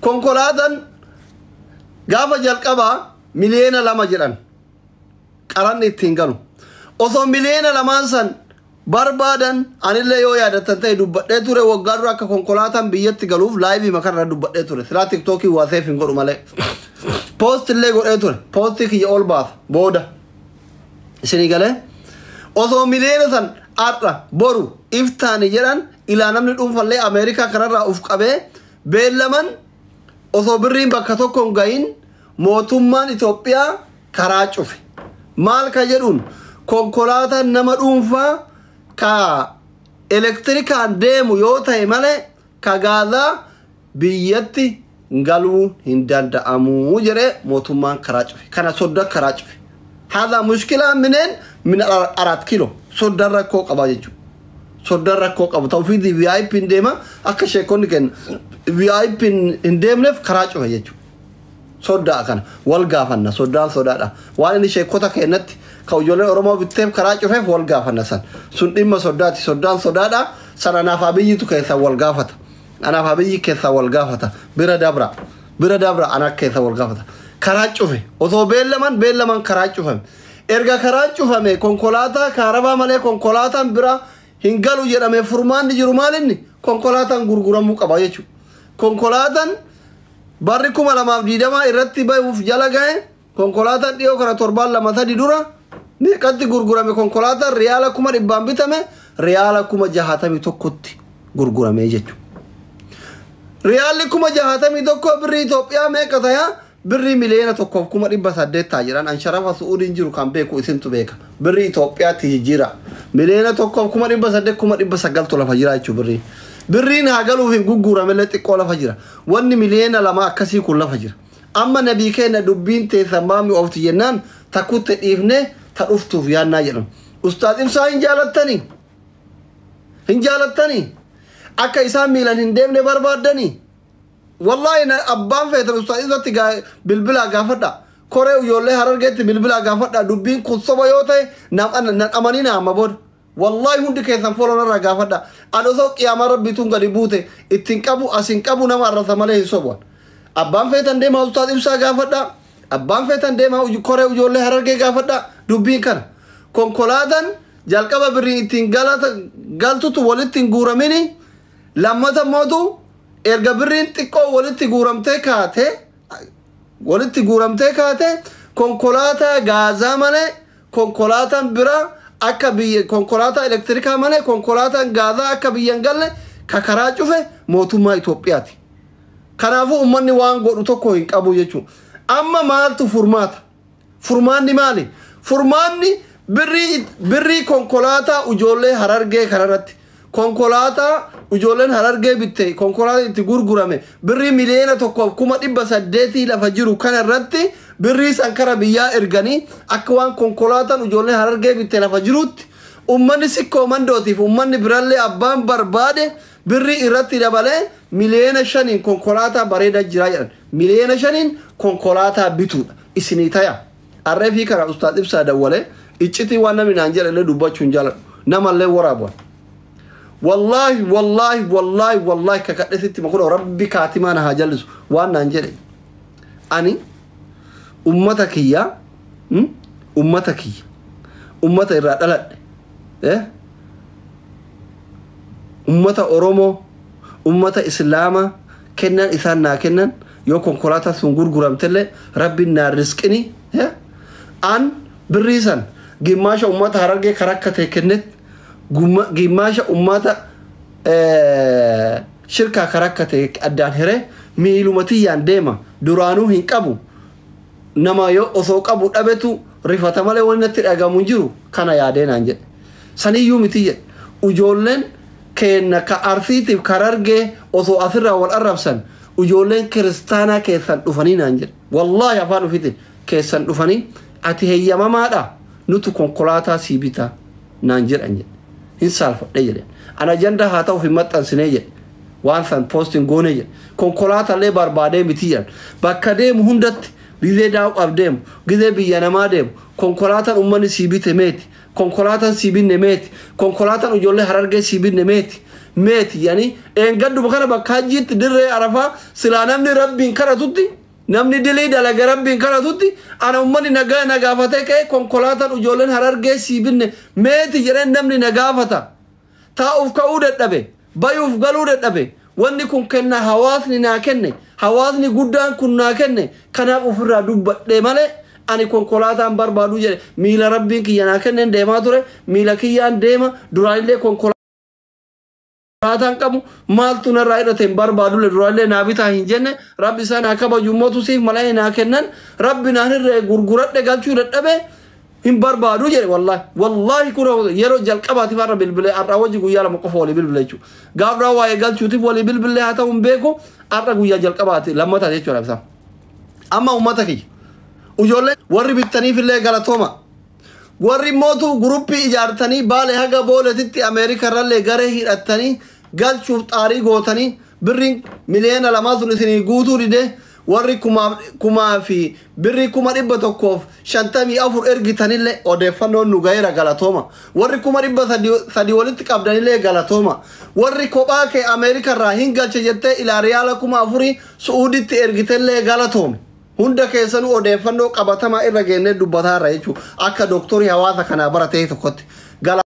Konkolaataan gaafa jalqabaa 2 miliyoona jedhan qaranni ittiin galu. Osoo 2 miliyoona san barbaadan, anillee yoo yaadattan ta'e dubbadhee ture waggaa dura akka konkolaataan biyyatti galuuf live makarra dubbadhee ture. Silaa TikTokii waa save hin godhu malee. Post illee godhee ture. Postii kiyya ol baasa booda. Isinii galee? Osoo miliyoona san har'a boru iftaani jedhan, ilaa namni dhuunfallee Ameerikaa kanarraa uf qabee beellaman, osoo birriin bakka tokko hin gahin mootummaan Itoophiyaa karaa cufe. Maal ka jedhuun, konkolaataan nama dhuunfaa ka elektirikaan deemu yoo ta'e malee ka gaazaa biyyatti galuu hin danda'amu jedhee mootummaan karaa cufe. Kana sodda karaa cufe. هذا مشكلة منين؟ من አራት ኪሎ soddaan rakkoo qaba jechuudha. Soddaan rakkoo qabu. Tawfiiqii VIP hin deema, akka sheekonni kenna. VIP hin deemneef karaa cufe jechuudha. Soddaa kana wal gaafanna, soddaan sodaadha. Waan inni sheekota kennatti ka ijoolleen Oromoo bitteef karaa cufeef wal gaafanna san. Sun dhimma soddaati. Soddaan sodaadha. Sana anaaf Abiyyitu keessaa wal gaafata. Anaaf Abiyyi keessaa wal gaafata. Bira dabra. Bira dabra, ana keessa wal gaafata. Karaa cufe. Osoo beellaman beellaman karaa cufame. Erga karaan cufame konkolaataa kaarabaa malee konkolaataan bira hin galu jedhame, furmaanni jiru maalinni konkolaataan gurguramuu qaba jechuudha. Konkolaataan barri 2020 irratti bahuuf jala gahe, konkolaataan dhiyoo kana torbaan 2-3 dura meeqatti gurgurame? Konkolaataan riyaala 100,000 bitame riyaala 61,000tti gurgurame jechuudha. Riyaalli 61,000 birrii Itoophiyaa meeqa ta'a? Birrii 1,800,000 ta'a jedhan. An sharafa Su'uudiin jiru kan beeku isintu beeka. Birrii Itoophiyaatti jijjiira. 1,800,000, 900,000tu lafa jira jechuudha birrii. Birriin haa galuuf hin gurguramellee xiqqoo lafa jira. Wanni 2 miliyoona akkasii kun lafa jira. Amma nabii keenya dubbiin teessan maami oofti jennaan takkutti dhiifnee ta dhuftuuf yaannaa jedhan. Ustaaz Ibsaa hin jaalattanii? Hin jaalattanii? Akka isaan miilan hin deemne barbaaddanii? Wallaahi abbaan feetan ustaaz Ibsaatti bilbilaa gaafadha. Koree ijoollee Harargeetti bilbilaa gaafadha. Dubbiin kun soba yoo ta'e nan amanina amma booda. Wallaahi hundi keessan follow narraa gaafadha. Ani osoo qiyaamaa rabbiituun gadi buute ittiin qabu asin qabu nama arrasa malee hin sobu'an. Abbaan feetan deemaa ustaaz Ibsaa gaafadha. Abbaan feetan deemaa koree ijoollee Harargee gaafadha. Dubbiin kana. Konkolaataan jalqaba birriin ittiin galtutu walitti hin guuramini, lammata mootu erga birriin xiqqoo walitti guuramtee kaate konkolaataa gaazaa malee konkolaataan biraa akka biyya, konkolaataa elektirikaa malee konkolaataan gaazaa akka biyya hin galle ka karaa cufe mootummaa Itoophiyaati. Kanaafuu uummanni waan godhu tokko hin qabu jechuudha. Amma maaltu furmaata? Furmaanni maali? Furmaanni birrii konkolaataa ijoollee Harargee kanarratti konkolaataa ijoolleen Harargee bitte, konkolaataa itti gurgurame birrii 1,800,000 lafa jiru kanarratti birrii san kara biyyaa erganii akka waan konkolaataan ijoolleen Harargee bitte lafa jirutti ummanni Sikkoo Mandootiif ummanni birallee abbaan barbaade birrii irratti dabalee 5 miliyoonaan konkolaataa bareedaa jira jedhan, 5 miliyoonaan konkolaataa bituudha isinii taya. Arree fi kana ustaad Ibsaa dawwalee iccitii waan namni naan jedhe illee dubbachuu hin jaaladhu, namallee waraabuwan. Wallaahi, wallaahi, wallaahi, wallaahi, kakadhe sitti makuna, rabbi kaatimaa na haa jallisu waan naan jedhe. Ani ummata kiyya, ummata kiyya, ummata irraa dhaladhe, ummata Oromoo, ummata Islaamaa, kennan isaan naa kennan yoo konkolaataa sun gurguramtellee rabbiin naa risqini an birrii san gimmaasha ummata Harargee karakkate kennet, gimmaasha ummata shirkaa karakkate addaan hiree miiluma tiyyaan deema. Duraanuu hin qabu, nama yoo osoo qabu dhabetu rifata malee wanni natti dhagamu hin jiru. Kana yaadee naan jedhe. Saniyyuu miti jedhe, ijoolleen keenna ka Arsiitiif Harargee osoo asirraa wal arrabsan ijoolleen kiristaanaa keessan dhufanii naan jedhe. Wallaahi afaan ofiitiin keessan dhufanii ati heeyyamamaadha, nutu konkolaataa sii bitaa naan jedhan jedhe. Hin saalfadhe jedhe. Ana ajandaa haa ta'uuf hin maxxansinee jedhe, waan san postiin goone jedhe. Konkolaataallee barbaadee miti jedhan. Bakka deemu hundatti, gizee daawwaaf deemu, gizee biyya namaa deemu, konkolaataan uummanni sii bite meeti, konkolaataan sii binne meeti, konkolaataan ijoollee Harargee sii binne meeti? Meeti yani eengadduma kana bakka hajjiitti dirree Arafaa silaa namni Rabbiin kadhatutti, namni dilii dalaga Rabbiin kadhatutti, ana ummanni nagaa na gaafatee ka'e. Konkolaataan ijoolleen Harargee sii binne meeti jedheen namni na gaafata. Taa'uuf ka'uu dadhabe, bayuuf galuu dadhabe. Wanni kun kenna hawaasni naa kenne, hawaasni guddaan kun naa kenne. Kanaaf ofirraa dubbadhe malee ani konkolaataan barbaadu jedhe. Miila Rabbiin kiyya naa kenneen deemaa ture, miila kiyyaan deema. Duraanillee konkolaataan qabu, maaltu narraa hidhate? Hin barbaadule. Duraanillee naa bitaa hin jenne. Rabbi isaa naa kabaju mootu siif malee naa kennan. Rabbi naan hirree gurguradhe galchuu dadhabe, hin barbaadu jedhe. Wallaahi, wallaahi, kun yeroo jalqabaatiif har'a bilbilee. Har'a wajji guyyaa 2 qofa walii bilbile jechuudha. Gaafdhaa waa'ee galchuutiif walii bilbilee haa ta'u hin beeku, har'a guyyaa jalqabaati lammataa jechuudha ibsa. Amma uummata kiyya, ijoollee warri bittaniif illee galatooma. Warri mootu guruppii ijaartanii Baale haga Booletitti Ameerikarrallee garee hidhattanii galchuuf xaarii gootanii birriin 2 miliyoona sun isinii guutuu dide, warri kumaa fi birrii 154,000 ergitanillee odeeffannoon nu gaheera, galatooma. Warri 300,000 walitti qabdanillee galatooma. Warri kophaa kee Ameerikarraa hin galche jettee ilaa riyaala 4,000 Su'uuditti ergitellee galatoome. Hunda keessanuu odeeffannoo qabatamaa irra geennee dubbataarra jechuudha. Akka dooktorii hawaasa kanaa baratee tokkotti.